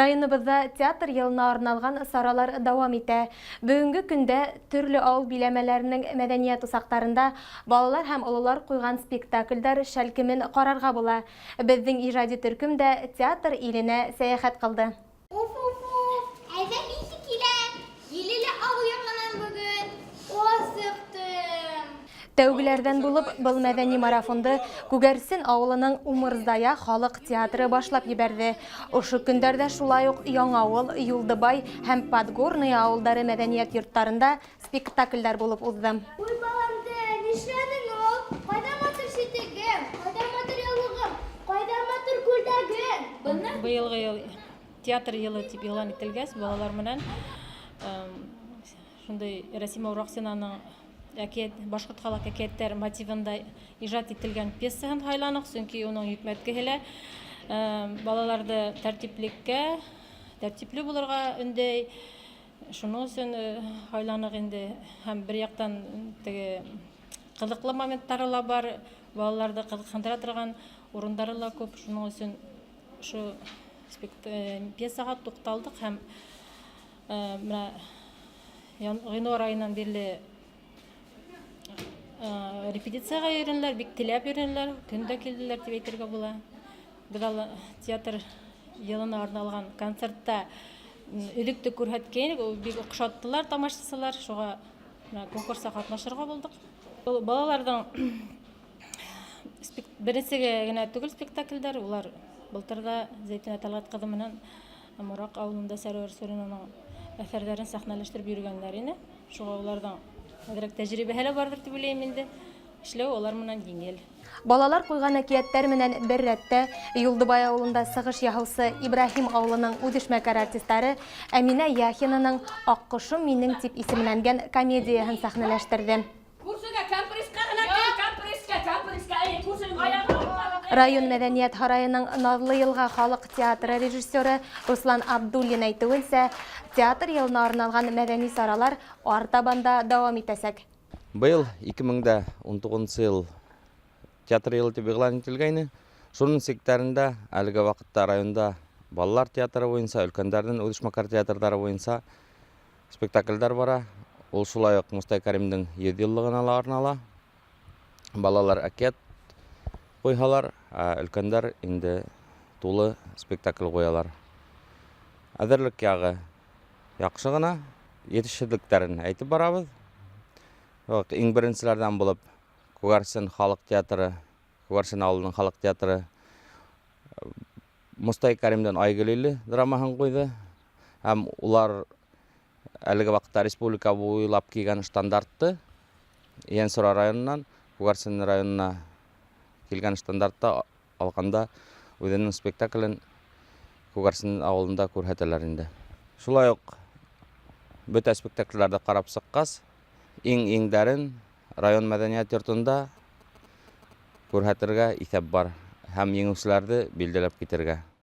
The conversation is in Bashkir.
Районыбыҙҙа театр йылына арналған саралар дауам итә. Бөгөнгө көндә төрлө ауыл биләмәләренең мәҙәниәт усаҡтарында балалар һәм ололар ҡуйған спектаклдәр шәлкемен ҡарарға була. Беҙҙең ижади төркөм дә театр иленә сәйәхәт ҡылды. Уф-уф-уф, әйҙә иҫе килә, еле лә ауыл яғынан бөгөн, асыҡтым. Тәүгеләрҙән булып был мәҙәни марафонды Күгәрсен ауылының Умырзая халыҡ театры башлап ебәрҙе. Ошо көндәрҙә шулай уҡ Яңауыл, Юлдыбай һәм Подгорное ауылдары мәҙәниәт йорттарында спектаклдәр булып уҙҙы. Уй, баламды, нишләнең ул? Ҡайҙа матур ситегем? Ҡайҙа матур яулығым? Ҡайҙа матур күлдәгем? Быны Быйылғы йыл театр йылы тип иғлан ителгәс, балалар менән шундай Рәсимә Урахсинаның әкиәт, башҡорт халыҡ әкиәттәр мотивында ижад ителгән пьесаһын һайланыҡ, сөнки уның йөкмәткеһе лә балаларҙы тәртиплеккә, тәртипле булырға өндәй. Шуның өсөн һайланыҡ инде. Һәм бер яҡтан теге ҡыҙыҡлы моменттары ла бар, балаларҙы ҡыҙыҡһындыра торған урындары ла күп. Шуның өсөн ошо пьесаға туҡталдыҡ һәм бына ғинуар айынан бирле репетицияға йөрөнөләр, бик теләп йөрөнөләр, көн дә килделәр тип әйтергә була. Беҙ алы театр йылына арналған концертта өҙөктө күрһәткәйнек, ул бик оҡшаттылар тамашасылар, шуға бына конкурсҡа ҡатнашырға булдыҡ. Был балаларҙың беренсегә генә түгел спектаклдәр, улар былтыр ҙа Зәйтүнә Тәлғәт ҡыҙы менән Мораҡ ауылында Сәрүәр Суринаның әҫәрҙәрен сәхнәләштереп йөрөгәндәр ине. Шуға уларҙың әҙерәк тәжрибәһе лә барҙыр тип уйлайым инде. Эшләү улар менән еңел. Балалар ҡуйған әкиәттәр менән бер рәттә Юлдыбай ауылында сығыш яһаусы Ибраһим ауылының үҙешмәкәр артистары Әминә Яхинаның Аҡҡошом минең тип исемләнгән комедияһын сәхнәләштерҙе. Күршегә компреска ғына кил, компреска, компреска, эй, күршенең аяғы ауыртҡан. Район мәҙәниәт һарайының Наҙлы Йылға халыҡ театры режиссеры Руслан Абдуллин әйтеүенсә, театр йылына арналған мәҙәни саралар артабан да дауам итәсәк. Быйыл 2019 йыл театр йылы тип иғлан ителгәйне. Шуның сиктәрендә әлеге ваҡытта районда балалар театры буйынса, өлкәндәрҙең үҙешмәкәр театрҙары буйынса спектаклдәр бара. Ул шулай уҡ Мостай Кәримдең 100 йыллығына ла арнала. Балалар әкиәт ҡуйһалар, ә өлкәндәр инде тулы спектакль ҡуялар. Әҙерлек яғы яҡшы ғына, етешһеҙлектәрен әйтеп барабыҙ. Юҡ, иң беренселәрҙән булып Күгәрсен халыҡ театры, Күгәрсен ауылының халыҡ театры Мостай Кәримдең Айгөл иле драмаһын ҡуйҙы. Һәм улар әлеге ваҡытта республика буйлап килгән штандартты Ейәнсура районынан Күгәрсен районына килгән штандартты алғанда үҙенең спектаклен Күгәрсен ауылында күрһәтәләр инде. Шулай уҡ бөтә спектаклдәрҙе ҡарап сыҡҡас, иң-иңдәрен район мәҙәниәт йортонда күрһәтергә иҫәп бар һәм еңеүселәрҙе билдәләп китергә.